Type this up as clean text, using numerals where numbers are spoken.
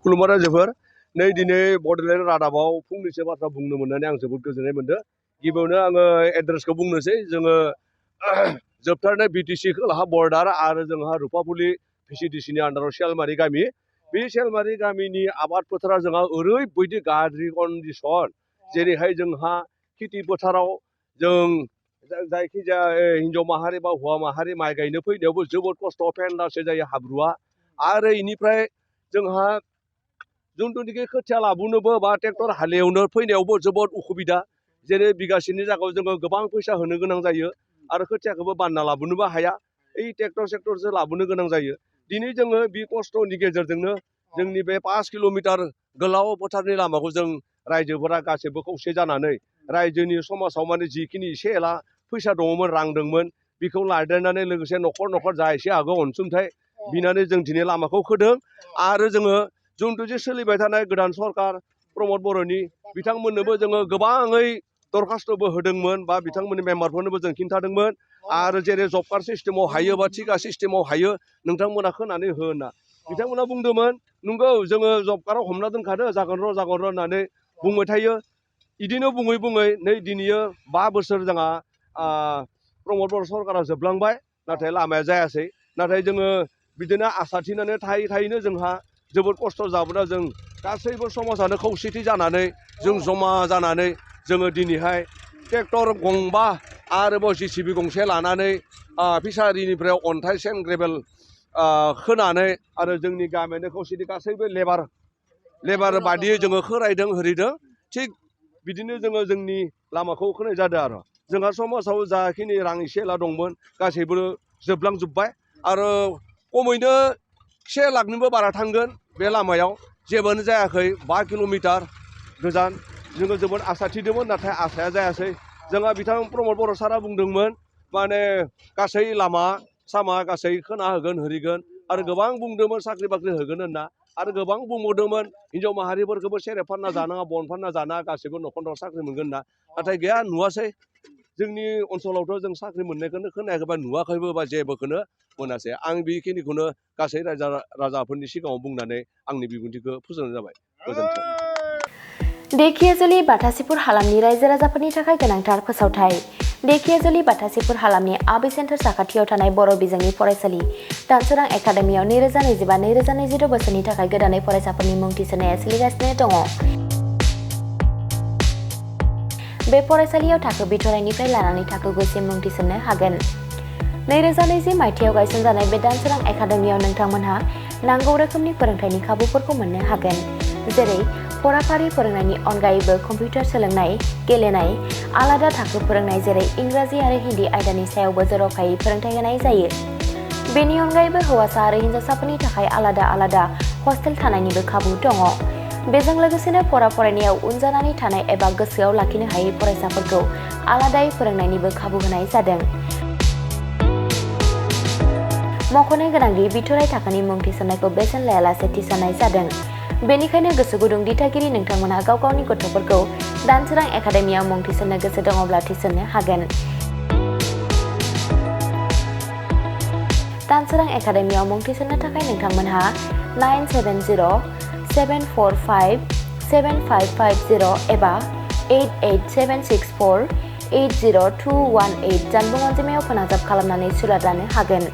खुलुमबाय रायजोफोर नै दिनै बड'लेण्ड रादाबाव फंनैसो बाथ्रा बुंनो मोननानै आं जोबोद गोजोननाय मोनदों। गिबियावनो आङो एड्रेसखौ बुंनोसै। जोङो जोबथारनाय बिटिसि खोलाहा बर्डार आरो जोंहा रुपापुलि VCDCनि आन्दाराव सेलमारि गामि। बे सेलमारि गामिनि आबाद फोथारा जोंहा ओरैबायदि गाज्रि कन्डिसन, जेरैहाय जोंहा खेथि फोथाराव जों जायखिजाया हिन्जाव माहारि बा हौवा माहारि माइ गायनो फैनायावबो जोबोद खस्थ', फेन्दासे जायो हाब्रुआ। आरो इनिफ्राय जोंहा जुन्थुनिखि खोथिया लाबोनोबो बा ट्रेक्टर हालेवनो फैनायावबो जोबोद उसुबिदा। जेरै बिगासेनि जायगायाव जोङो गोबां फैसा होनो गोनां जायो आरो खोथियाखौबो बानना लाबोनोबो हाया, ओइ ट्रेक्टरसो लाबोनो गोनां जायो। दिनै जोङो बे खस्थ'नि गेजेरजोंनो जोंनि बे 5 किल'मिटार गोलाव फोथारनि लामाखौ जों रायजोफोरा गासैबो खौसे जानानै रायजोनि समाजाव माने जिखिनि एसे एला फैसा दङमोन, रां दंमोन, बेखौ लादेरनानै लोगोसे न'खर न'खर जा एसे हागौ अनसुंथाइ बिनानै जों दिनै लामाखौ खोदों। आरो जोङो जुन्थु जे सोलिबाय थानाय गोदान सरकार प्रमद बर'नि बिथांमोननोबो जोङो गोबाङै दरखास्त'बो होदोंमोन बा बिथांमोननि मेम्बारफोरनोबो जों खिन्थादोंमोन। आरो जेरै जब कार्ड सिस्टेमाव हायो बा थिखा सिस्टेमाव हायो नोंथांमोना खोनानै हो होनना बिथांमोना बुंदोंमोन। नंगौ, जोङो जब कार्डआव हमना दोनखादो, जागोन र' होननानै बुंबाय थायो। बिदिनो बुङै बुङै नै दिनैयो 5 बोसोर जोंहा प्रमद बर' सरकारा जोबलांबाय, नाथाय लामाया जायासै। नाथाय जोङो बिदिनो आसा थिनानै थायैनो जोंहा जोबोद खस्थ' जाबोना जों गासैबो समाजानो खौसेथि जानानै जों जमा जानानै जोङो दिनैहाय ट्रेक्टर गंबा आरोबाव JCB गंसे लानानै फिसारिनिफ्राय अन्थाइ सेन्ड ग्रेभेल खोनानै आरो जोंनि गामियानो खौसेथि गासैबो लेबार बादियै जोङो खोरायदों होरिदों। थिग बिदिनो जोङो जोंनि लामाखौ खोनाय जादों। आरो जोंहा समाजाव जाखिनि रां एसे एला दंमोन गासैबो जोबलांजोब्बाय। आरो खमैनो 1 लाखनिबो बारा थांगोन बे लामायाव। जेबोनो जायाखै, 5 किल'मिटार गोजान। जोङो जोबोद आसा थिदोंमोन, नाथाय आसाया जायासै। जोंहा बिथां प्रमद बर' सारा बुंदोंमोन माने गासै लामा सामा गासै खोना होगोन होरिगोन, आरो गोबां बुंदोंमोन साख्रि बाख्रि होगोन होनना, आरो गोबां बुंबावदोंमोन हिन्जाव माहारिफोरखौबो सेरेब फानना जानाङा, बन फानना जानाङा, गासैबो न'खर न'खर साख्रि मोनगोन होनना। नाथाय गैया, नुवासै। जोंनि ओनसोलावथ' जों साख्रि मोननायखौनो खोनायाखै बा नुवाखैबो बा जेबोखौनो मोनासै। आं बेखिनिखौनो गासै राजाफोरनि सिगाङाव बुंनानै आंनि बिबुंथिखौ फोजोबनाय जाबाय। गोजोन्थों। देखियाजुलि बाथासिपुर हालामनि रायजो राजाफोरनि थाखाय गोनांथार फोसावथाय। देखियाजुलि बाथासिपुर हालामनि आबै सेन्टार साखाथियाव थानाय बर' बिजोंनि फरायसालि दानसोरां एकाडेमियाव 2025-2026 बोसोरनि थाखाय गोदानै फरायसाफोरनि मुं थिसननाया सोलिगासिनो दङ। बे फरायसालियाव थाखो बिथराइनिफ्राय लानानै थाखो 9सिम मुं थिसननो हागोन। 2020 मायथाइयाव गायसनजानाय बे दानसोरां एकाडेमियाव नोंथांमोनहा नांगौ रोखोमनि फोरोंथायनि खाबुफोरखौ मोननो हागोन। जेरै फराफारि फोरोंनायनि अनगायैबो कम्पिउटार सोलोंनाय, गेलेनाय, आलादा थाखो फोरोंनाय जेरै इंराजि आरो हिन्दी आयदानि सायावबो जर'खायै फोरोंथाय होनाय जायो। बेनि अनगायैबो हौवासा आरो हिन्जावसाफोरनि थाखाय आलादा हस्टेल थानायनिबो खाबु दङ। बेजों लोगोसेनो फरायनायाव उन जानानै थानाय एबा गोसोआव लाखिनो हायै फरायसाफोरखौ आलादायै फोरोंनायनिबो खाबु होनाय जादों। मख'नो गोनांदि बिथराइ थाखोनि मुं थिसननायखौ बेसेन लायालासे थिसननाय जादों। बेनिखायनो गोसो गुदुं दिथागिरि नोंथांमोनहा गाव गावनि गथ'फोरखौ दानसोरां एकाडेमियाव मुं थिसननो गोसो दङब्ला थिसननो हागोन। दानसोरां एकाडेमियाव मुं थिसननो थाखाय नोंथांमोनहा 977074575550 एबा 88764802118 जानबुं अनजिमायाव फोनांजाब खालामनानै सुलाद लानो हागोन।